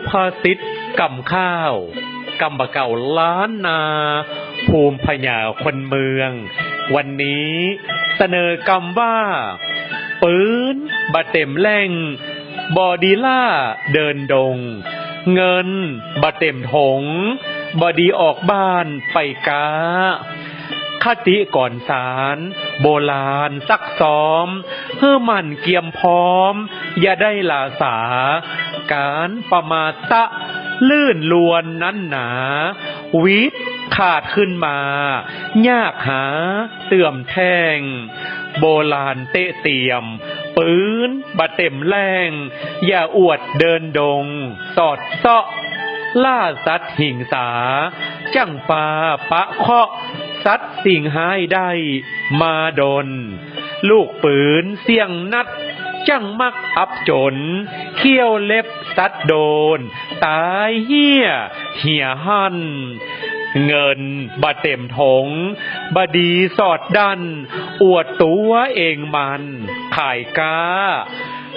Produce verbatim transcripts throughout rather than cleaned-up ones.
ภาษิตกำข้าว กำบ่าเก่าล้านนา ภูมิปัญญาคนเมือง วันนี้เสนอกำว่า ปื๊นบ่เต็มแล่ง บ่ดีล่าเดินดง เงินบ่เต็มถง บ่ดีออกบ้านไปก๊า คติกรสารโบราณซักซ้อม หื้อหมั่นเกียมพร้อม อย่าได้หล้าสา ก๋านประมาทตะ ลื่นลวนนั้นหนา วิดขาดขึ้นมา ยากหาเติมแต้ง โบราณเต๊ะเตียม ปื๊นบ่เต็มแล่ง อย่าอวดเดินดง สอดเซาะ ล่าสัตว์หิงสา จั้งปาปะเคราะห์ สัตว์สิ่งฮ้ายได้มาดน ลูกปื๊นเสี้ยงนัด จั้งมักอับจน เขี้ยวเล็บสัตว์โดน ต๋ายเฮี้ยเหียหั้น เงินบ่เต็มถง บ่ดีสอดดั้น อวดตั๋วเองมัน ขายก๊า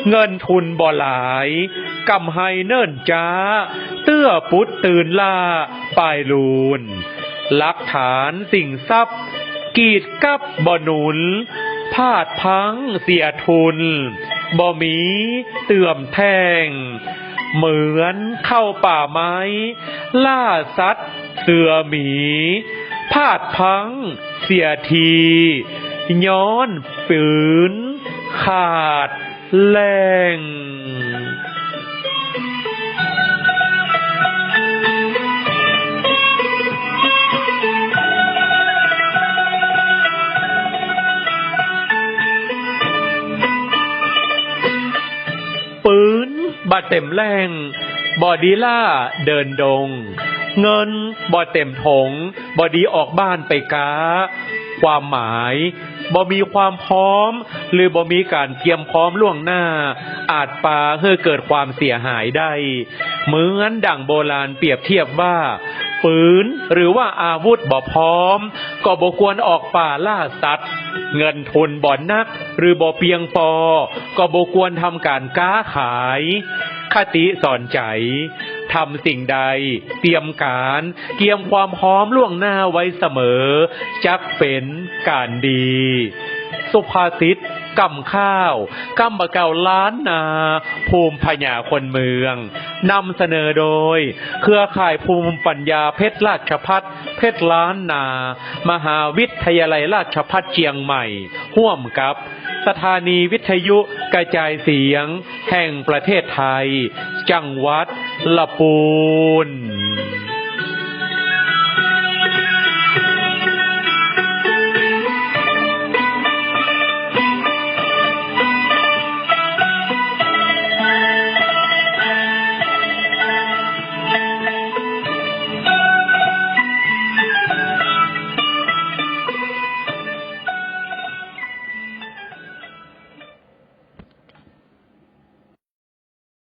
เงินทุนบ่หลาย กำไฮเนิ่นจ๊า เตื้อปุ๊ดตื่นล้าปายลูน หลักฐานสิ่งทรัพย์ กีดกับบ่หนุน พลาดพลั้งเสียทุน บ่มีเติมแต้ง เหมือนเข้าป่าไม้ ล่าสัตว์เสือหมี พลาดพลั้งเสียที ย้อนปื๊นขาดแล่ง ปื๊นบ่เต็มแล่ง บ่ดีล่าเดินดง เงินบ่เต็มถง บ่ดีออกบ้านไปก๊า ความหมาย บ่มีความพร้อม หรือบ่มีก๋านเกียมพร้อมล่วงหน้า อาจปาหื้อเกิดความเสียหายได้ เหมือนดั่งโบราณเปรียบเทียบว่า ปื๊นหรือว่าอาวุธบ่พร้อม ก็บ่ควรออกป่าล่าสัตว์ เงินทุนบ่นัก หรือบ่เปียงปอ ก็บ่ควรทำก๋านก๊าขาย คติสอนใจ๋ ทำสิ่งใด เตรียมก๋าน เกียมความพร้อมล่วงหน้าไว้เสมอ จักเป๋นก๋านดี สุภาษิตกำข้าว กำบ่าเก่าล้านนา ภูมิปัญญาคนเมือง นำเสนอโดย เครือข่ายภูมิปัญญาเพชรราชภัฏ เพชรล้านนา มหาวิทยาลัยราชภัฏเจียงใหม่ ฮ่วมกับ สถานีวิทยุกระจายเสียงแห่งประเทศไทย จังหวัดละปูน